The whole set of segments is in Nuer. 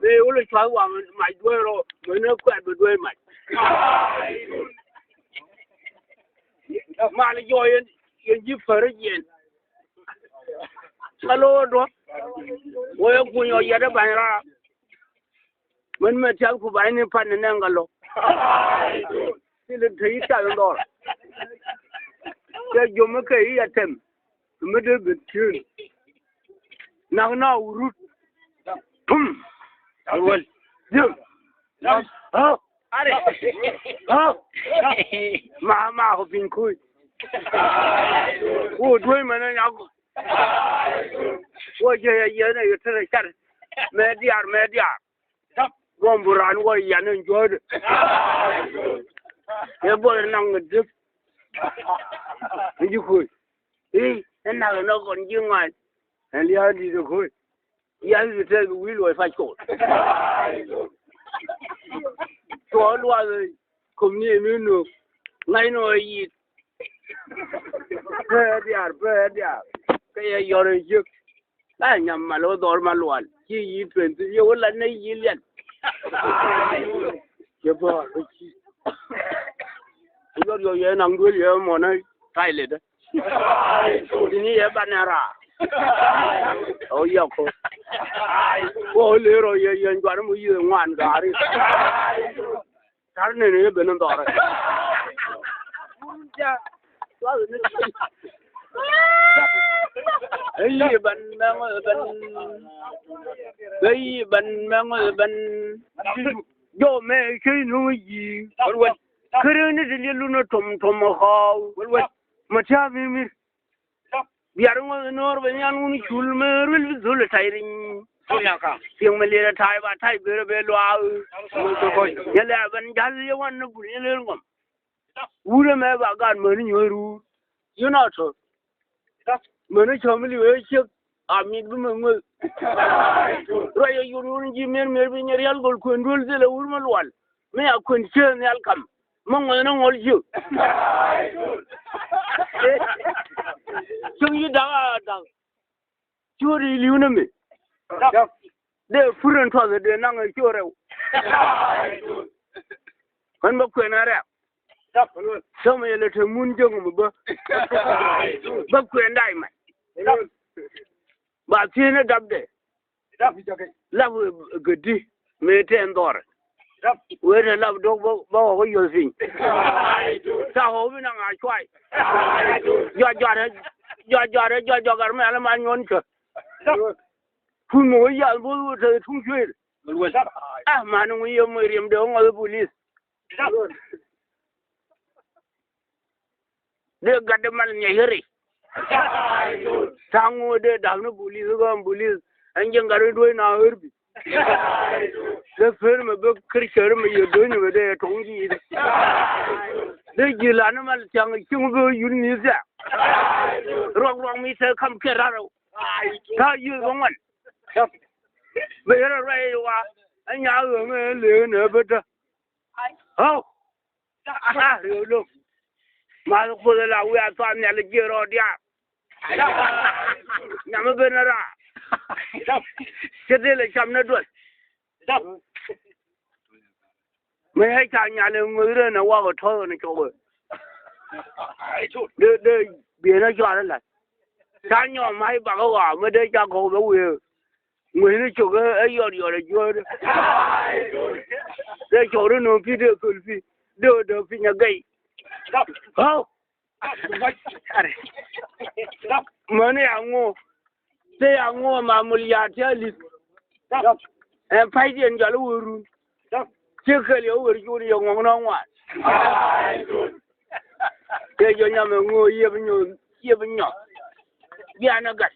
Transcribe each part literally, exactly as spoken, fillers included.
Mëë wulɛ cua̱th waŋ mac dueer rɔ, mëë ni kuɛt bi dueer mac. Mal jɔɔc yɛn, yɛn ji̱ päri jiɛn. Kä lo̱o̱ duɔ̱k wee kuny ɔ yɛt ɛ ba̱ny raar. Mën mɛ tiath ku ba̱ny ni pan ni nɛŋ kɛ lo̱k. Thilɛ te yi tiath in dhɔr. Cɛ jom mi kɛ yi a tɛm. Mi dee ben tieen. Nak na wurut. Tum. Awal. Jom. Hä? Are. Hä? Ma, ma ko piny kuc. Wo duɔ̱ny mɛn ɛ nyako. Wo jɛ yɛ yɛ nɛ yɛ tɛrɛ car. Mɛ diaar, mɛ diaar. Gɔm bu raan wä yan in juɔ̱ɔ̱dɛ. Ɛ bɔl naŋ dep. In ji̱ kuc. I̱, in nak in nɔ kɔn ji̱ ŋuan. Ɛn lia̱a̱ di̱t ɛ kuc. Ya̱a̱ di̱t ɛ wi̱i̱ luɔc pac kɔn. Tuɔɔk luath ɛ kom ni ɛ mi nöök. Ŋa̱c nɔ ɛ yi̱i̱t. Pee diaar, pee diaar. Kä yɛ yɔr in jiäk. La nyam mal wä dhɔr ma lual. Ci yi twenty, yɛ wä la ne yi lian. Yɛ bä, bä ci. Yɔr yɔ yɛ naŋ duel yɛ mɔ na tai lɛ dä. Ni yɛ ba ne ra. O yɛ ko. Ko le rɔ yɛ yɛ juar mu yi ŋuan gari. Tar nene yɛ ben in dhɔrɛ. Ɛ yi ban mɛŋ ɛ ben. Ɛ yi ban mɛŋ ɛ ben. Jɔ mɛ cey nuŋ yi. Kärɛ ni ti liɛl lun ɛ tom tom ɛ kɔw. Mɛ tia̱a̱ mi mir. Biar ŋuɔth no̱o̱r bɛ nhial ŋun cul mëë ruel bi dhul ɛ tay riny. Cieŋ mi liɛl ɛ tay ba tay ber ɛ bɛ luaak. Nyɛ lɛ ben ja̱l yɛ wan ni bul yɛ lel ŋɔm. Wurɛ mɛ ba gaat mäni nyuɔ̱th ruur. Yun a to̱r. Mäni cɔ̱m li̱w ɛ ciek a mit bi mɛ ŋueth. Ruac ɛ yur yur ji̱ mier mier bi nyɛ rial gol kuën duel thilɛ wur mi lual. Mi a kuën ciek nhial kam. Mi ŋuɔth ni ŋuɔl ciek. Cieŋ yi da̱k a da̱k. Ciööri li̱w ni mi. Dee pur in tuɔth dee naŋ ciöör rɛw. Ɣän bä kuɛn a rɛ̈k. Cämɛ yɛ lɛ te mun jäŋ mi bä. Bä kuɛn da̱c mac. Ba thieen ni dapdɛ. Lap gedi mëë tɛn dhɔrɛ. Wee te lap do̱k bä, bä ɣɔk kä yɔl piny. Ca ɣɔk bi naŋ a cuay. Jɔak jɔak rɛ, jɔak jɔak rɛ, jɔak jɔak rɛ mɛ alɛ ma nyuɔn cä. Kun mi wä yath bo̱th wä te tuŋ cuëër. Ah, mani ŋui̱ yɛ moc riɛm dee wä ŋɔth bulis. Dee gat dee mal nyɛ yeri. Taŋ wä dee da̱k ni bulis, ɣän bulis. Ɛn jiɛn gat ni duec na ɣer bi. Dee pen mɛ bä kir cär mɛ yɛ duec mɛ dee tɔŋ ji̱. Dee ji̱ la ni mal thiaŋ cieŋ bä yun ni thiaŋ. Ruak ruak mi te kam kɛ rar. Ta̱a̱ yiëë bä ŋuan. Bɛ yɛrɛ ruac wa. Ɛ nyaa ɣöö ŋɛ lee nɛ bä tä. Ɣɔw. Aa, riöö lo̱k. Math kuoth la wiaa thuan nhial ji̱ rɔɔd diaal. Nyam ben raa. Cɛ dhil ɛ cam ni duel. Mëë ca nyal in ŋueth ren ɛ wak ɛ tɔ̱th ɣän cɔk ɛ. Dee, dee bieen ɛ cɔal ɛ la̱t. Ca nyɔɔm mac bakä ɣɔaa mi dee ca kɔk bɛ wëë. Ŋueth ni cok ɛ yɔt yɔt ɛ juɔ̱ɔ̱r. Dee cɔk ri nööŋ pi̱ dee köl pi̱. Dee ɣä dee piny ɛ gɛy. Ɣɔw. Mäni a ŋo̱o̱. Te a ŋo̱o̱ ma mul ya̱a̱ ti a li̱th. Ɛn pa̱cdiɛn jɔal i̱ wä run. Ciek kɛl yɛ wä wer cuun yɛ ŋɔŋ nɔ ŋuan. Kɛ jɔ nyam ɛ ŋo̱o̱ yiëp nyɔ, yiëp nyɔ. Bianɛ gat.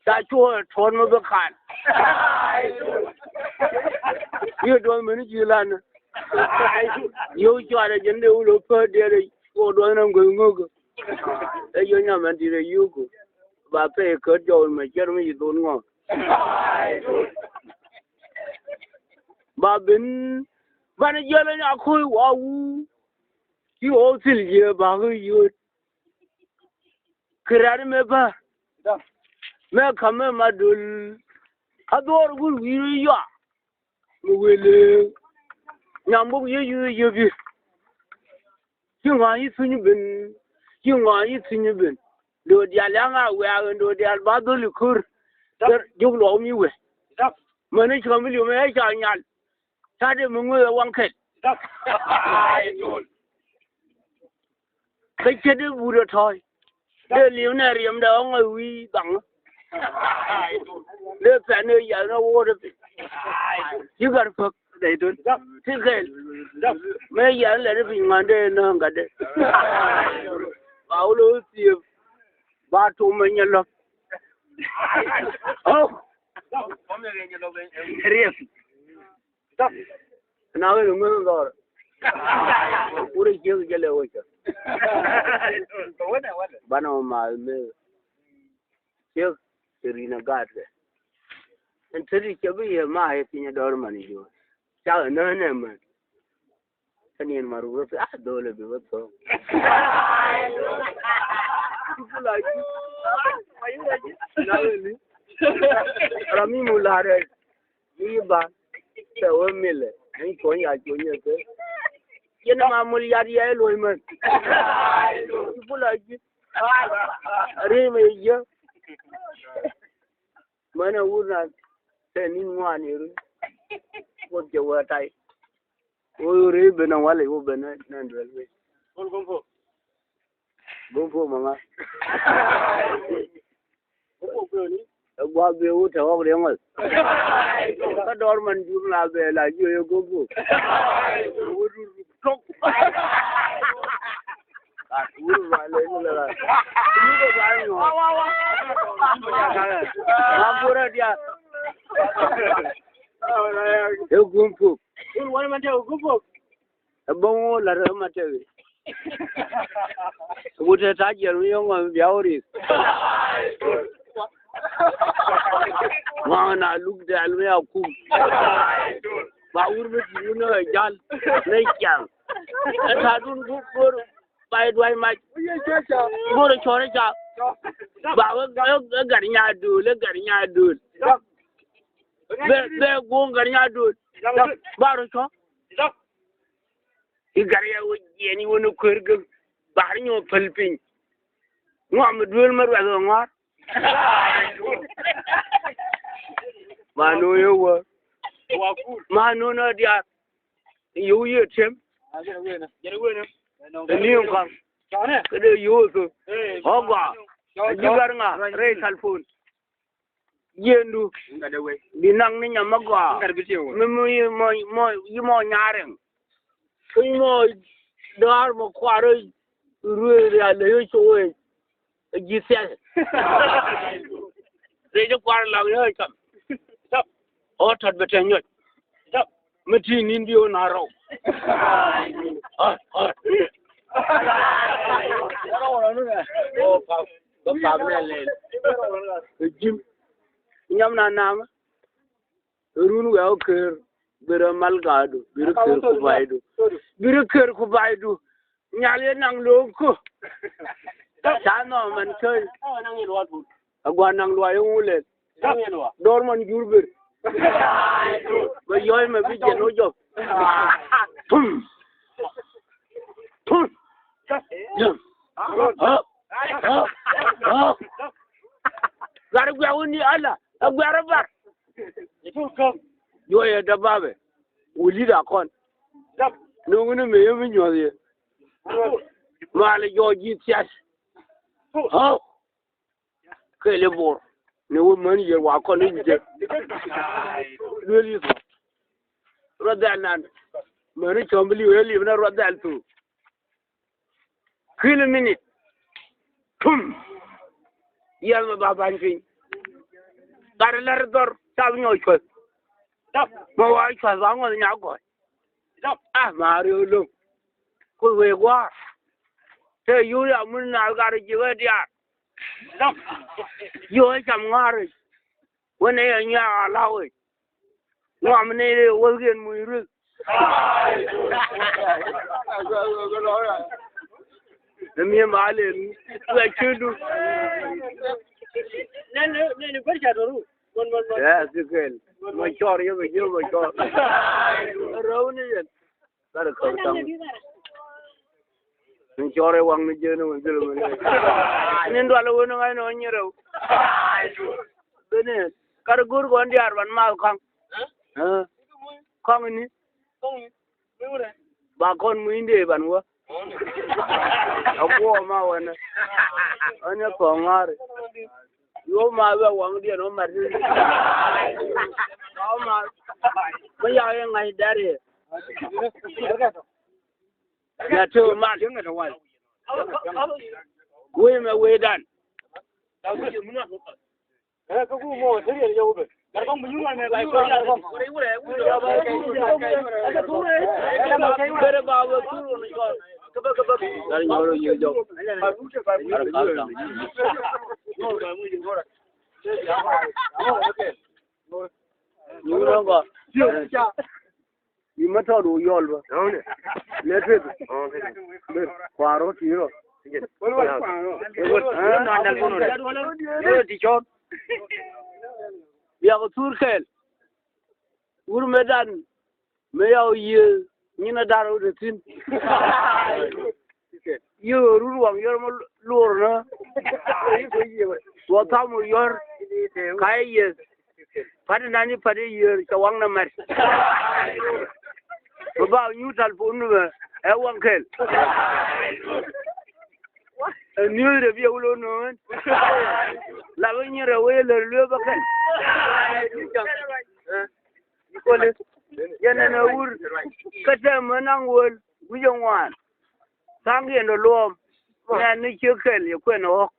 Ca cuɔ̱ɔ̱ŋ ɛ tuɔ̱ɔ̱n mi bi ka̱n. Yiëë duɔth meni ji̱ lan. Yio̱w cuarɛ jɛn dee wul ɛ päät diɛt ɛ cuɔ̱ɔ̱ŋ duɔth ni ŋueth ŋökä. Ɛ yio̱w nyam ɛn di̱t ɛ yio̱wku. Ba pɛy käät jɔw mɛ cär mi ci dhon ŋɔ. Ba ben banɛ jiɛl ɛ nya ko̱i wa wu. Ci ɣɔw thil jiɛ bakä yio̱o̱t. Kɛ rat mɛ bä mɛ ka̱m mɛ ma dol. Kä dhuɔɔr wur wi̱i̱ yɔa mi wëë leek. Nyam bok yec yec yec bi. Ci ŋɔaany i̱ thuny ben. Ci ŋɔaany i̱ thuny ben. Do̱ diaal ya̱ŋ a wiaa ɣän do̱ diaal ba dhol i̱ ko̱r. Dap. Jok luɔk mi wee. Dap. Mäni cɔm i̱ liom ɛ ca nyal. Ca dee mi ŋueth ɛ waŋ kɛl. Dap. Kä cɛ dee but ɛ tɔ̱ɔ̱c. Dee li̱em nɛ riɛmdɛ ɣɔ̱ŋ ɛ wi̱i̱ dhaŋ. Dee pɛn ɛ yɛn ɛ wo̱o̱t ɛ piny. Ci gat päk dee tun. Ti kɛl. Mëë yɛn lɛt ɛ piny ŋuan dee nääŋ gat dee. Ba wä lo̱o̱ thiëëp. Ba tum ɛ nyɛ lɔ̱k. Ɣɔ̱k. Riɛm. Na wee ŋuäth dhɔr. Wurɛ jiäk jɛ lɛ wecä. Banɛ wä math mëë. Ciek ti rin a gat kɛ. Ɛn te ti cɛ bi yɛ ma yɛ piny a dɔr man i̱ jo̱o̱r. Cakɛ nä nɛ män. Kä niɛn ma ruk rɔ pi a dho̱o̱l ɛ bi wä tho̱o̱ŋ. Ram mi mu la̱r ɛ. Ni ba tɛ wä milɛ ni cuɔ̱ny ya cuɔ̱ny yɛ kɛ. Yɛn ma mul yat yɛ luɔ̱c män. Ci bul a ji̱. Ri mɛ yɛ. Män a wur na tɛ ni ŋuan yɛ ri. Wä jɛ wä tay. Wä ri ben a wal wä ben a nɛ duel wä. Gumpo mama. Ɛ gua̱a̱th bee wut tɛ ɣɔk riɛŋ ɣɔth. Kä dɔr man jur la bee la jiö yɛ go̱p go̱p. Wut ruk tok. Wut ruk ba lɛ ni lɛ la. Ni kɛ ba nyɔ. Ma burɛ dia. Ɛ gumpo. Wut wani man tɛ gumpo. Ɛ bäŋ wä la̱t ɛ ma tɛk i̱. Wut ɛ ta̱a̱ jiɛn mi yɔ̱ŋ ɛ bia wä ri̱th. Ŋɔaŋ na luk dɛl mi a kum. Ba wur mi ti wun ɛ jal ni ciaŋ. Ɛ ta̱a̱ dun go̱r ba i̱ dua̱c mac. Go̱r ɛ cɔr ɛ ca. Ba wä ɛ gat nya dööl ɛ gat nya dööl. Bɛ bɛ go̱o̱ŋ gat nya dööl. Ba rɔ cɔr. I̱ gat yɛ wä jiɛn i̱ wä ni kuer gäk. Bar nyɔ päl piny. Ŋuam mi duel mi ruɛth ɣä ŋɔ̱a̱r. Ma no̱o̱ŋ yɛ wä. Ma no̱o̱ŋ nɔ diaar. Yɛ wä yɛ tiɛm. Ɛ ni̱i̱ŋ kɔaŋ. Kä dee yɛ wä thok. Ɣɔ̱k gɔaa. Ɛ ji̱ gat ŋa rɛy kalpon. Jiɛndu. Bi naŋ ni nyam mi gɔaa. Mi mi yi mɔ mɔ yi mɔ nyarɛŋ. Kä yi mɔ dɔ̱a̱r mɔ kuarä ruëë rial lɛ yɛ cok wec. Ɛ ji̱ thiath. Rɛy jɛ kuarä laŋ yɛ cam. Ɔ tɔt bɛ tɛ nyɔc. Mi ti ni̱n bi wä na rɔw. Bä pam nɛ lɛl. Ɛ ji̱m. Nyam na nam. Run wɛ wä ker. Bi rɛ mal gaadu. Bi rɛ ker ku baydu. Bi rɛ ker ku baydu. Nyal yɛ naŋ lo̱o̱ŋ kä. Ca nhɔk mɛn kä. A gua̱n naŋ luac yɛ ŋu lɛl. Dɔr mɔn jur ber. Bɛ yɔy mɛ bi jɛn wä jɔp. Tum. Tum. Jɛn. Ɣɔp. Ɣɔp. Ɣɔp. Gat guiak wä ni ala. A guiak rɛ bar. Juɔyɛ däbabɛ. Wuli da kɔn. No̱ŋ ni mëë yɛ mi nyuɔth yɛ. Malɛ jɔɔc ji̱ thiac. Ɣɔp. Kɛɛl i̱ bo̱r ni wä män yɛ wa kɔn i̱ wi̱cɛ. Duel i̱ thok. Ruath dhɛl nan. Män i̱ cɔm bi li̱w ɛ li̱w ni ruath dhɛl thok. Ki̱l minit. Tum. Yɛl mɛ ba ba̱ny piny. Gat lɛr dhɔr ca bi nyɔk cuäth. Mɛ wa cuäth ba ŋɔth nya gɔ̱c. Ah, maari oloŋ. Kuoth wee gua̱a̱r. Te yuri amun nal gat ji̱ wee diaar. Yio̱o̱ cam ŋa̱r i̱ wä nɛy ɛ nyuak a la̱w i̱ ŋuam ni i̱ wä wi̱i̱n muc ruth. Ni mi̱em a lel wä ciötdu. Nɛn nɛn i̱ guer ca do̱ru. Yes, you can. Ma cɔr yɛ bɛ ji̱ ma cɔr. Rɛw ni yɛn. Kar kar kam. Ni cɔr yɛ waŋ ni ji̱ ni wun jil mi ni. Ni dual wun ŋa̱c ni wun nyɛ rɛw. Bini kar gur kɔn diaar ban ma kɔŋ. Kɔŋ ni. Ba kɔn muc in dee ban wä. A kuɔ ma wänä. Ɣän ni kɔŋ ŋa̱ri. Yuɔp ma bɛ waŋ diɛn wä mat. Kɔŋ ma. Mi yak in ŋa̱c dɛr yɛ. Ya tëë mal. Wee mɛ wee dan. Yimä tɔt wä yɔl bä. Lɛ tueth. Kua̱r rɔ ti̱i̱ rɔ. Ti cɔt. Biak thur kɛɛl. Wur mëë dan mëë yaw yiëë nyin a dar wä te thi̱n. Yiëë rur waŋ yɔr mä luɔr nä. Wä tham wä yɔr. Ka yɛ yiëë. Pati nani pati yiëër cɛ waŋ na mɛr. Bä ba nyuur tal pun ni bɛ ɛ waŋ kɛl. Ɛ niööth rɛ bi ɛ wul ɣän nööŋ ɣän. La bä nyin rɛ wee lär luee bä kɛl. Koli yɛn nɛn ɛ wur kä tɛm ɛ naŋ wöl gui̱c ɛ ŋuan. Tha̱a̱ŋ yɛn dɔ luɔɔm nɛn ni ciek kɛl yɛ kuɛn ɛ ɣɔ̱k.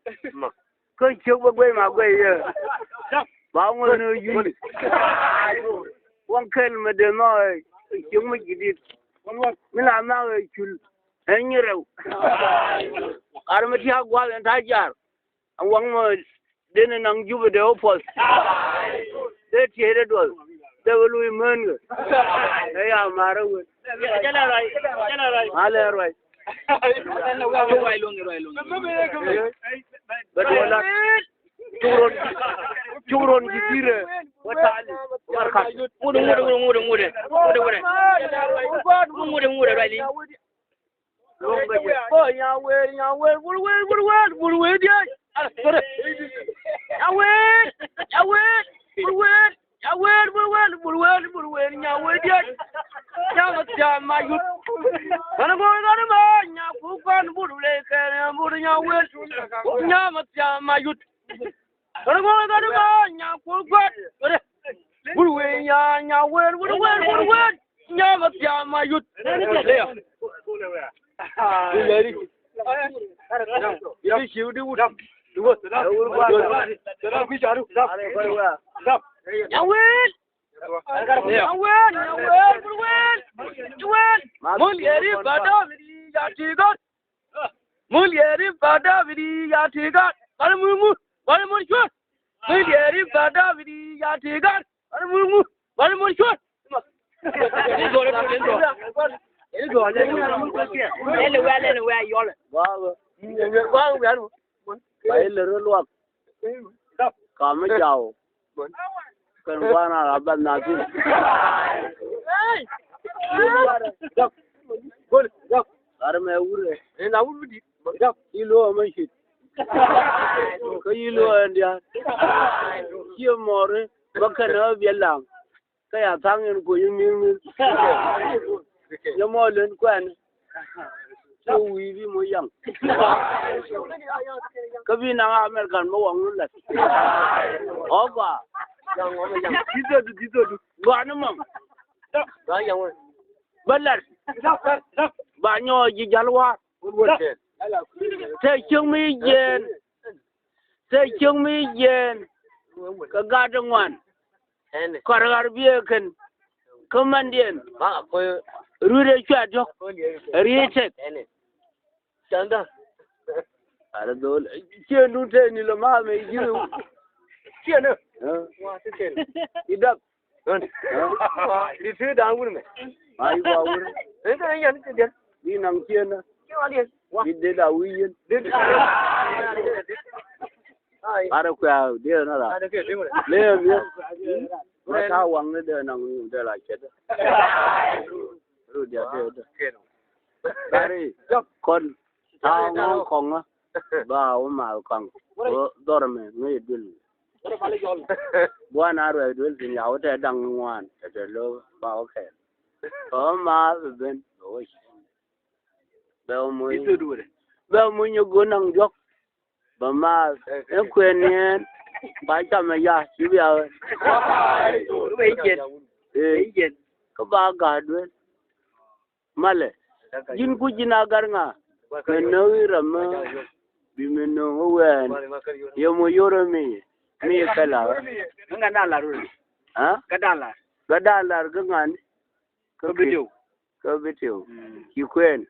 Kä ciek bä guey ma guey yɛ. Ba ŋuɔth ni ɣä yuc. Waŋ kɛl mi dee nhɔk ɛ ciek mi ji̱ di̱t. Mi la nhɔk ɛ cul ɛ nyi rɛw. Ar mi tia̱a̱k gua̱a̱th ɛn ta̱a̱ jar. Ɛ waŋ mɔ den ɛ naŋ Jubɛ dee wä puɔth. Dee tieyɛ dee duɔth dee wä luc män kɛ. Ɛ ya ma̱rä wee. Ma lɛ ruac. Bɛ duɔl la. Cuk run, cuk run ji̱ di̱rɛ wä ta̱a̱li. Ŋuɔ̱t, ŋuɔ̱t, ŋuɔ̱t, ŋuɔ̱t, ŋuɔ̱t. Ŋuɔ̱t, ŋuɔ̱t, ŋuɔ̱t, ruac li̱. Bo Nyawer, Nyawer, bul wer, bul wer, bul wer diac. Nyawer, Nyawer, bul wer, Nyawer, bul wer, bul wer, bul wer, Nyawer diac. Nyama tiama yut. Kana gol kana ma Nyakukan bul le kana bul Nyawer. Nyama tiama yut. Kɛn ŋuɔ̱k kɛn ba Nyakuɔl gua̱t. Wut wee nya Nyawer, wut wee, wut wee. Nya ma thiam ma yut. Lɛri. Yɛri ciw di wut. Wut gua̱t. Nyawer. Nyawer, Nyawer, wut wee. Nyawer. Mun yɛri ba dɔm di ya ti gɔt. Mun yɛri ba David ya ti gat. Bari mun mun, bari mun cuɔt. Mun yɛri ba David ya ti gat. Bari mun mun, bari mun cuɔt. Ɛn wɛ, ɛn wɛ yɔlɛ. Ba ilɛ rɔ luak. Ka mi jaw. Kɛn gua̱a̱n a la bɛth na thi̱n. Lar mɛ wurɛ. Ci luɔɔ mɛ cit. Kä ci luɔɔ ɛn dia̱a̱n. Ciɛ mɔri bä kɛn ɛ biɛ laŋ. Kä ya tha̱a̱ŋ in kuc in mi̱r mi̱r. Yɛ mɔ len kuɛn. Cä wi̱i̱ bi moc yaŋ. Kä bi naŋ American bä waŋ ni lät. Ɔ gɔaa. Gua̱a̱n ni mɔŋ. Bä lät. Ba nyɔɔc ji̱ ja̱l wa̱a̱r. Te cieŋ mi jiɛɛn. Te cieŋ mi jiɛɛn. Kɛ gat ŋuan. Kɔr ɣar biɛ kɛn. Kä mandiɛn. Ruut ɛ cua diɔ̱k. Riee tek. Arɛ dhol. Cieen dun te ni lɔ ma mɛ ji̱. Cieen. Idap. Di ti dan wur mɛ. Ma yi wa wur. Ni te yan ti diɛn. Di naŋ cieen na. Di de da wi̱i̱ yien. Barɛ kuɛ diɛ na la. Lem yɛ. Ma ta waŋ ni dee naŋ ni dee la cɛ dee. Ru diɛ dee dee. Bari kɔn ta ŋɔŋ kɔŋ ba wä mal kɔŋ. Dhɔr mɛ ŋäc duel. Buan a ruɛk duel thin ya wä tɛ daŋ ŋuan tɛ tɛ lo ba wä kɛl. Kɔ ma ben bɛ wä ci. Bɛ wä muny. Bɛ wä muny ŋuan naŋ diɔk. Bɛ ma ɛn kuɛn niɛn ba cam ɛ ya ci bia wä. Bɛ jen. Bɛ jen. Kä ba gat duel. Malɛ. Ji̱n ku ji̱n a gar ŋa. Mɛ nööŋ i̱ ram mä bi mɛ nööŋ wä wɛɛn. Yɛ mɔ yorɛ mi mi kɛ la. Ŋa da̱a̱n lar wä. Ha? Kä da̱a̱n lar. Kä da̱a̱n lar kä ŋa̱n. Kä bi tiw. Kä bi tiw. Ci kuɛn.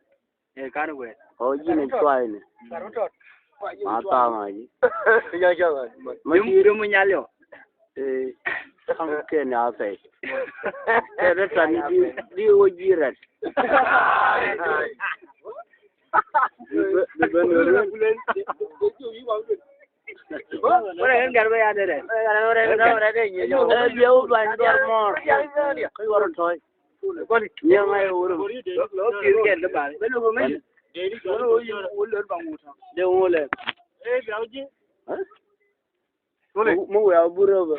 Ɛ kan wɛ. Ɔ ji̱n i̱ cuay ni. Ma tha̱a̱ŋ a ji̱. Ma ji̱ ri mu nyal yɔ. Ee, kaŋ kɛn a pɛy. Kɛ ri tan di, di wä ji̱ rɛt. Di ben, di ben wä rɛt. Wä rɛt kɛn gɛr bä ya dee rɛt. Ɛ, biɛ wä bany dɔr mɔr. Kä yuɔr tɔy. Nyɛ ŋa yɛ wä rɛt. Dee wä lɛ. Tole. Mu, mu wiaa burä bä.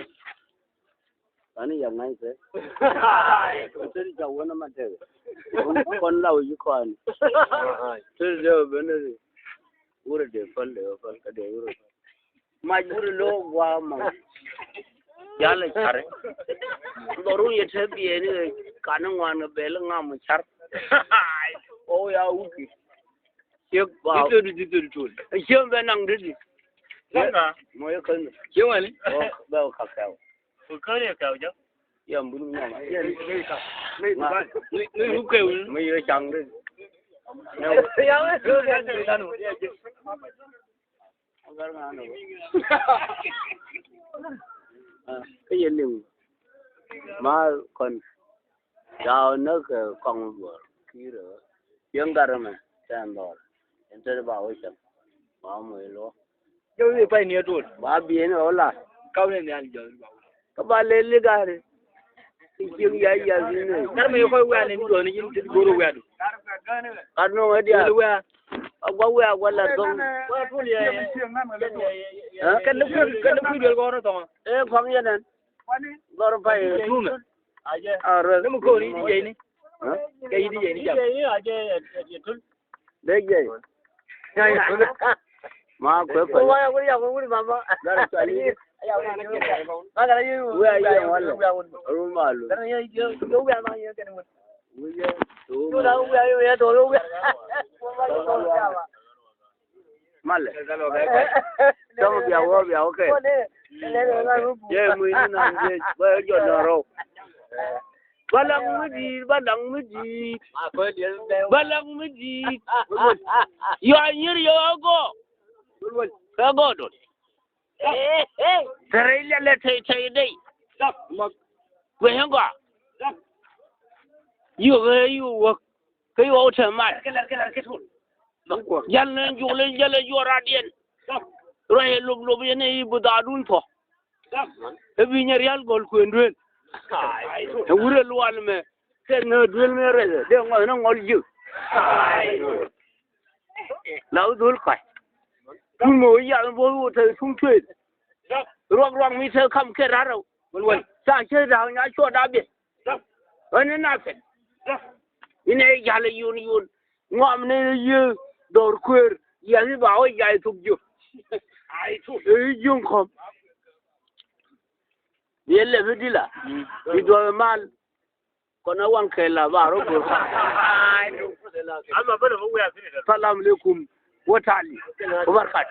Ani yam nai sɛ. Tole ja wä na ma tɛ. Kɔn la wä yi kɔn. Tole ja wä bä na. Wurɛ dee pal dee pal kä dee wurɛ. Ma wurɛ lo gua ma. Yalɛ cari. Dɔrun yɛ te biɛ ni kan ŋuan bɛl ŋa mu car. O ya wuki. Ciek ba. Dikɛ di dikɛ di tol. Ciek bɛ naŋ di di. Mɔ yɛ kɛn. Ciek wani. Bɛ ka kɛw. Ku kɛn yɛ kɛw jɛ. Yɛ mbun nyama. Ni ni ku kɛw. Mɛ yɛ caŋ di. Kä yɛ liŋ ma kɔn. Ca wä näk kɛ kɔŋ buɔr ki̱i̱rä. Yäŋ gat ɛmɛ tɛn dhɔr. Ɛn tet ba wä cäŋ ba wä moc luɔk. Jɔw i̱ pay ni ɛ tuɔl ba biɛn ɛ wä la. Kap ni nhial jɔw i̱ ba wä. Kä ba lel i̱ gari. I̱ cieŋ ya ya thi̱n ni. Gat mi kɔc wian in duɔ̱ɔ̱n in ti go̱r wian. Gat nuɔ̱ŋ ɛ diaal. Wian. A gua̱ wian a gua̱ la thoŋ. Kɛn ni kui̱ kɛn ni kui̱ duel kɔn ɛ thɔŋ. Ɛ kɔŋ yɛn ɛn. Dhɔr pay. Tumɛ. Arɛ. Ni mi ko̱ri di jɛyni. Kɛ yi di jɛyni jam. Dee jɛy. Ma kuɛ pay. Gara cɔal yi. Wia yi walɛ. Rum malu. Wia. Malɛ. Tɔŋ bia wä bia wä kɛ. Yɛ mi ni na jɛ bä jɔ na rɔ. Balaŋ mi di̱i̱t, balaŋ mi di̱i̱t. Balaŋ mi di̱i̱t. Yɔ nyir yɔ gɔ. Kɛ gɔ dot. Kɛ rɛy lɛlɛ tɛy tɛy dɛy. Guɛ yɛn gɔaa. Yio̱k ɛ yio̱k wäk. Kä yio̱k tɛ mat. Jäl ni jukli jäl ɛ juɔr radiɛn. Ruac ɛ lop lop yɛn ɛ i̱ bi dhaadun thuɔ̱k. Ɛ bi nyɛ rial gɔl kuën duel. Ɛ wurɛ lual mɛ. Kɛ nä duel mɛ rɛl dee ŋɔl ni ŋɔl ji̱. La wä dhol kac. Tuŋ mɛ wä yath bä wä te tuŋ tuet. Ruak ruak mi te kam kɛ rarɛ. Wal wal. Ca cɛ da̱a̱k nya cuɔ da̱a̱k biɛ. Ɣän ni na pɛn. Inɛ jal yun yun. Ŋuam ni yie dhɔr kueer. Yɛn i̱ ba wä jay thuk jiök. I̱ jiök kɔm. Yɛ lɛ bi dila. I̱ duɔth mal. Kɔn ɛ waŋ kɛl la ba rɔ go̱r. Salam alaikum. Wa tali. Wa barkat.